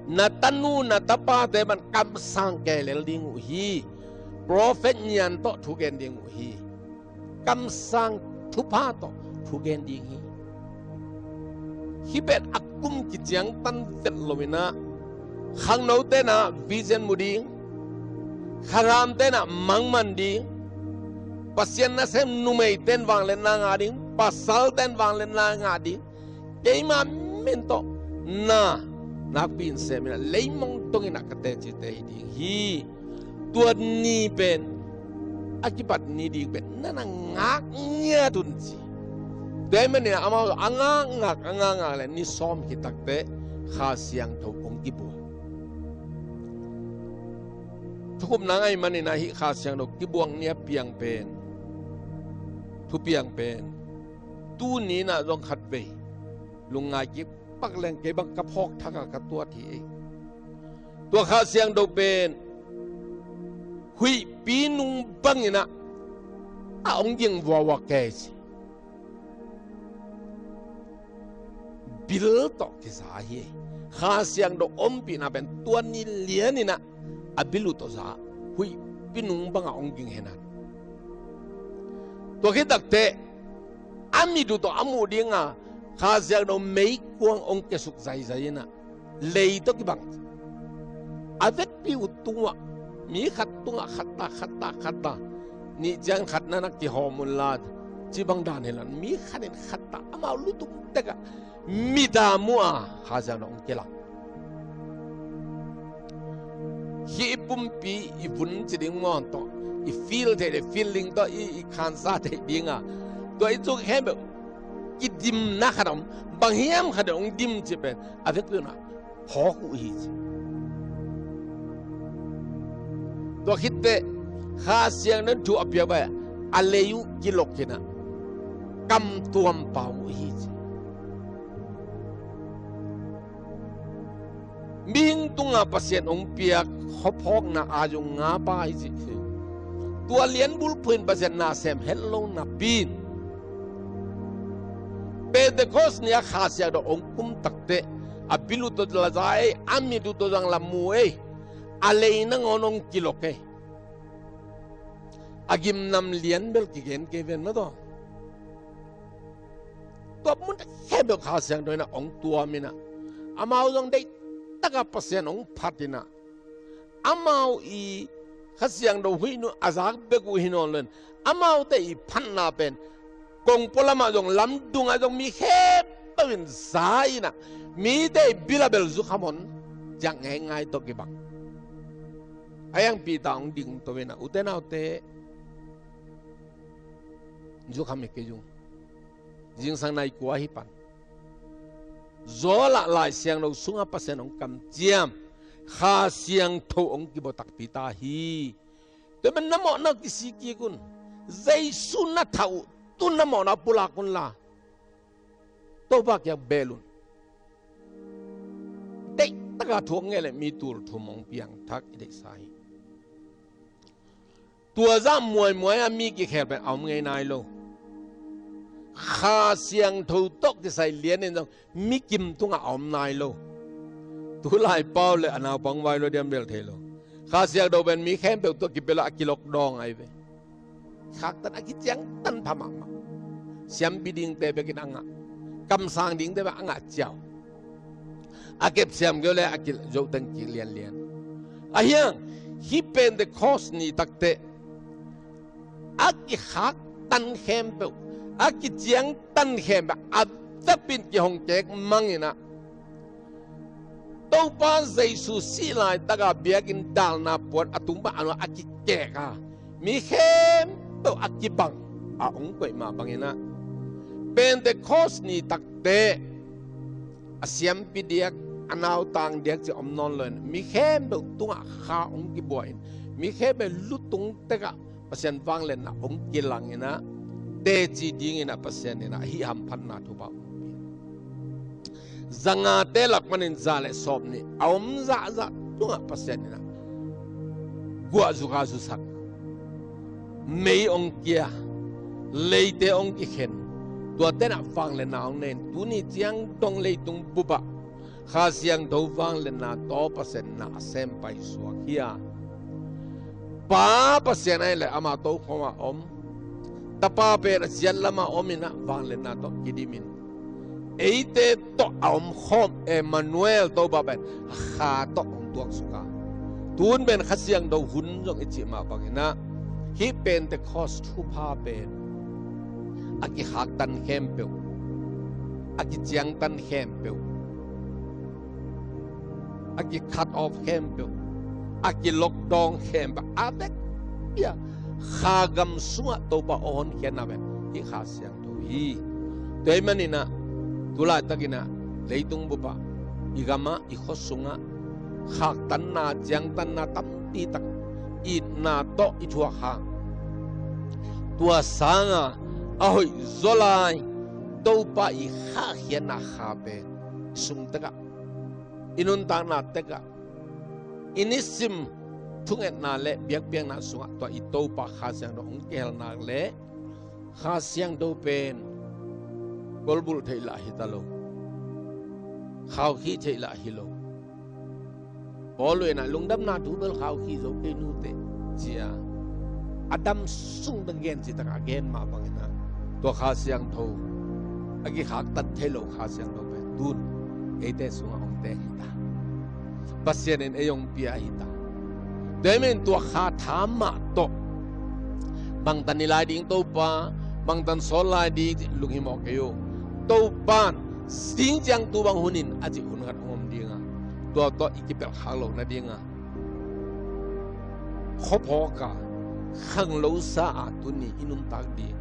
na tanu na tapate bang kamsang kei lel ding uh hi. Profet nian tawh thugen ding uh hi. Kamsang thupha tawh thugen ding hi. Hih pen a kum kiciangtan vet lo-in ah, khangnote in ah vision mu ding, kharamte in ah mangman ding, Pasian nasem numeite in vangliatna ngah ding, pasalte in vangliatna ngah ding, keima min tawh na nakpi-in sem-in ah, leimong dongin ah ka tecite hi ding hi. Tua ni pen a kipat ni ding pen na na ngak ngiat un ci. Tua ahih manin ah amau a ngakngak, a ngakngak leh ni sawm khit takteh Kha Siangtho hong kibua. Thukhupna ahih manin ah hih Kha Siangtho kibuak ni a piang pen, thupiang pen, tuni-in ah zong khatvei lungngai kik pak leng kei bang ka phawk thak a ka tuat hi ei. Tua Kha Siangtho pen huihpi nung bangin ah a hong ging vuavua kei ci. Bil tawh kiza hi ei. Kha Siangtho ompihna pen tua ni lianin ah a bil uh tawh za, huihpi nung bangah hong ging hen a. Tua khit takteh a mit uh tawh a muh ding a, Kha Siangtho meikuang hong kiasuk zaizai in ah, lei tawh kibang. A vekpi uh tungah, mi khat tungah khat ta, khat ta, khat ta, nih ciang khat na na kihawm un la, ci bang dan hi lo-in, mi khat in khat ta, amau lutung tekah mit a mu a, Kha Siangtho hong kilang. Hih i pumpi i vun ci ding maw, tawh i feel theih leh feeling tawh i, i khansa theih ding a, tua i cuk khempeuh kidimna khat om, bang hiam khat in hong dim cih pen a vekpi un ah phawk uh hi ci. Tua khit teh Kha Siangtho thu a piak bang a lei uh kilok in ah kam tuam pau uh hi ci. Mihing tungah Pasian hong piak khuaphawkna aa zong nga pa hi ci hi. Tua lianbulphuh in Pasian na sem het lo napi-in, Pentecost ni-a Kha Siangtho hong kum takteh a bil uh tawh la za ei, a mit uh tawh zong la mu ei, a lei nangawn hong kilok ei. A gimnam lian bel kigen kei ven maw taw. Tua mun khempeuh Kha Siangtho in ah hong tuam in ah, amau zong deihtakah Pasian hong phat in ah, amau i Kha Siangtho huih nung a zak bek uh hi nawn lo-in, amaute i phatna pen kongpua lamah zong, lamdungah zong mi khempeuh in za in ah, mite i bil ah bel zukham hong ciak ngeingai tawh kibang. A iang Peter hong ding to in ah, ute naute, zukham hi kei zong. Zingsang nai kua hi pan, Joel ah Lai Siangtho sungah Pasian hong kamciam Kha Siangtho hong kibua takpi ta hi. Tua pen na mawhna kisik kik un. Jesu na thah uh, tu na mawhna pulak un la, Topa kiang bel un. Deihtakah thu hong nget leh mi tul thum hong piangthak i deihsa hi. Tua zah muaimuai a mi kikhel pen a om ngei nai lo. Kha Siangtho tawh kisai lian in zong mi kim tungah a om nai lo. Tulai pau le a naupang hong vai lua diam bel thei lo. Kha Siangtho pen mi khempeuh tawh kipia lo a kilok dawng ahi ve. Khaktan a kiciangtan pha mahmah. Siampi dingte bekin a ngah, kamsang dingte bek a ngah ciau. A kepsiam kei uh le a kizoh teng kilianlian. Ahi hang hih Pentecost ni takteh a kikhaktan khempeuh, a kiciangtan khempeuh a vekpi-in kihong kek mang in ah, Topa Jesu sih laitak a biakinn dalna puan a tung pan a nuai a kikek a, mi khempeuh a kibang a hong koih mah bangin ah, Pentecost ni takteh a siampi diak, a nautang diak cih om nawn lo-in, mi khempeuh tungah Kha hong kibua in, mi khempeuh lutung tekah Pasian vangliatna hong kilang in ah, teci dingin ah Pasian in ah hih hamphatna thupha hong pia. Zangate lak panin za le sawm nih a om zahzah tungah Pasian in ah guah zukha zusak, mei hong kia, leite hong kikhen, tuate in ah vangliatna hong nei in, tuni ciang dong leitung bup ah Kha Siangtho vangliatna tawh Pasian in ah a sem paisuak hi a. Pa Pasian ahih leh ama tokhom ah om, Tapa pen a ciat lamah om in ah vangliatna tawh kidim in, eite tawh a omkhawm Emmanuel, Topa pen a Kha tawh hong tuaksuk a. Tun pen Kha Siangtho hun zong i cih mah bangin ah, hih Pentecost thupha pen a kikhaktan khempeuh, a kiciangtan khempeuh, a ki-cut off khempeuh, a ki-lockdown khempeuh, a vekpi-a Kha gam sungah Topa a honkhiatna pen hih Kha Siangtho hi. Tua ahih manin ah, tu laitakin ah leitung bup ah, i gam ah, i khua sungah khaktanna, ciangtanna tampi tak itna tawh i thuak hang, tua sangin a hoih zaw lai Topa i khahkhiatna Kha pen i sung tekah, i nuntakna tekah, i nisim thungetna le biakpiakna sungah tua i Topa Kha Siangtho hong kihel nak leh, Kha Siangtho pen kolbulh theih lah hi ta lo, khaukhih theih lah hi lo. Paul in ah lungdamna thu bel khaukhih zo kei nute, ci a, a dam sung teng gen cih takah a gen mah bangin ah, tua Kha Siangtho a kikhaktan thei lo Kha Siangtho pen tun eite sungah hong teng hi ta. Pasian in ei hong pia hi ta. Tua ahih manin tua Kha tha mah tawh bangtan hi lai ding Topa, bangtan sawl lai ding cih lunghimawh kei un. Topa in zing ciang tu bang hun in a cih hun khat hong om ding a, tua tawh i kipelhkhak loh nading a, khuaphawk a, khanglosa a tuni i nuntak ding,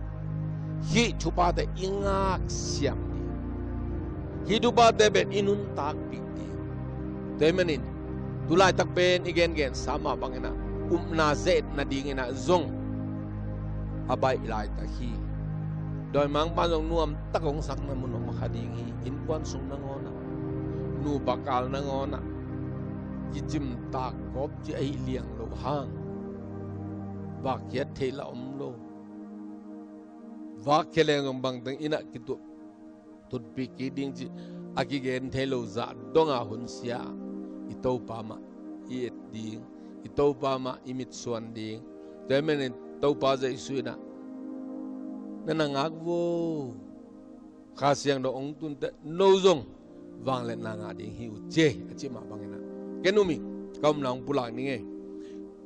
hih thuphate i ngaksiam ding, hih thuphate pen i nuntakpih ding. Tua ahih manin tu laitak pen i gengensa mah bangin ah, upna ze-et nadingin ah zong a baih laitak hi. Dawimangpa zong nuamtak hong sakna mun hong kha ding hi. Innkuan sung nangawn ah, nupa kal nangawn ah, kicimtak kawp cih ahi liang loh hang, vakkhiat theih lah om lo. Vakkhia leng zong bangteng in ah kituah, tutpih kik ding cih a kigen thei lo zah dong a hun sia, i Topa mah i et ding, i Topa mah i mitsuan ding. Tua ahih manin Topa Jesu in ah, na na ngak vo, Kha Siangtho hong tun teh no zong vangliatna ngah ding hi uh ci, a cih mah bangin ah, ken um ing, ka upna hong pulak ning ei.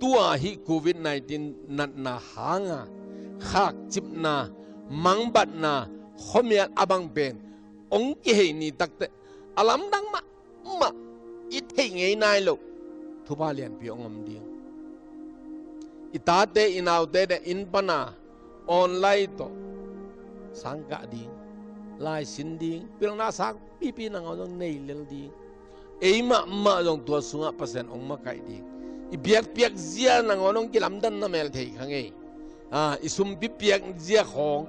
Tua hih Covid nineteen natna hanga khakcipna, mangbatna, khuamial a bang pen hong kihei ni tak teh, a lamdang mahmah, i theih ngei nai loh thupha lianpi hong om ding. I tate, i naute te inn pana online tawh sang kah ding, lai sin ding, pilna sang pipi nangawn zong nei lel ding. Ei mahmah zong tua sungah Pasian hong makaih ding. I biakpiak zia nangawn hong kilamdanna mel thei kha ngei. Ah, i sumpi piak zia khawng,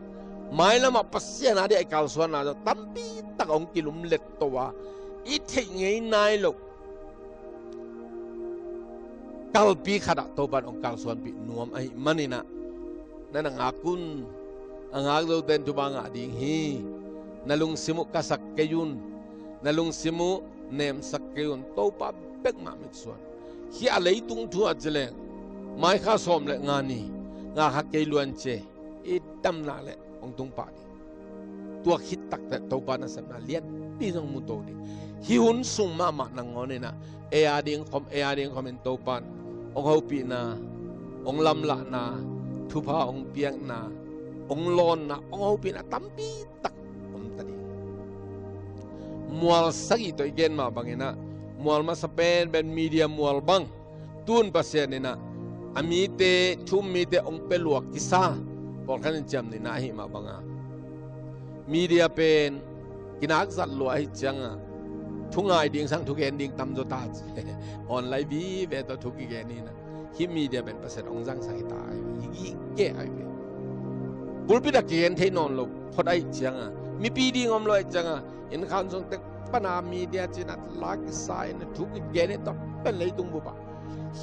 mailamah Pasian a dingin i kalsuanna zong tampi tak hong kilumlet to a, i theih ngei nai loh kalpi khatah Topa in hong kalsuanpih nuam ahih manin ah, na na ngak un. A ngak zote in thupha ngah ding hi. Na lungsim uh kasak kei un. Na lungsim uh nemsak kei un. Topa bek mah mitsuan. Hih a leitung thu a ci leng, mai kha sawm le nga ni, nga kha kei luan ci, i damna le hong tung pah ding. Tua khit tak teh Topa nasepna lianpi zong mu to ding. Hih hun sung mahmah nangawn in ah, ei a ding khawm, ei a ding khawm in Topa in hong hopihna, hong lamlahna, thupha hong piakna, hong lawnna, hong hopihna tampi tak om ta ding. Mual sagih tawh i gen mah bangin ah, mual masa penpen media mual bang, tun Pasian in ah a mite, thu um mite hong pia lua kisa, pawlkhat in ciamnuihna ahih mah banga, media pen kinak zat lua ahih cianga, thu ngai ding sang thu gen ding tam zaw ta ci. Online vive tawh thu kigen in ah, hih media pen Pasian hong zangsak hi ta ahi ve, hi gige ahi ve. Pulpit ah kigen thei nawn lo phot ahih cianga, mipi ding om lo ahih cianga, inn khan sung tek pana media cinah la kisa in a thu kigen in tua pen leitung bup ah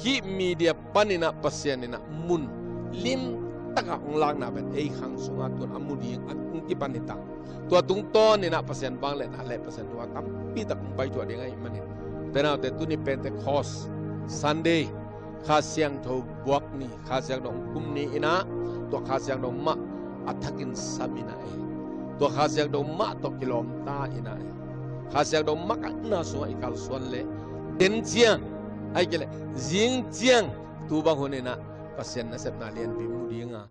hih media paninah Pasian inah mun limtakah hong lakna pen ei khang sungah tun a mu ding a hong kipan hi ta. Tua tungtawn inah Pasian vangliatna le Pasian thu a tampitak hong paithuah ding ahih manin, tenaute tuni Pentecost Sunday, Kha Siangtho buak ni, Kha Siangtho hong kum ni inah, tua Kha Siangtho mah a thakin sam inah e, tua Kha Siangtho mah tawh kilawmta inah e, Kha Siangtho makaihna sungah i kalsuan leh den ciang, ahih kei leh zing ciang, tu bang hun inah Pasian nasepna lianpi mu ding a,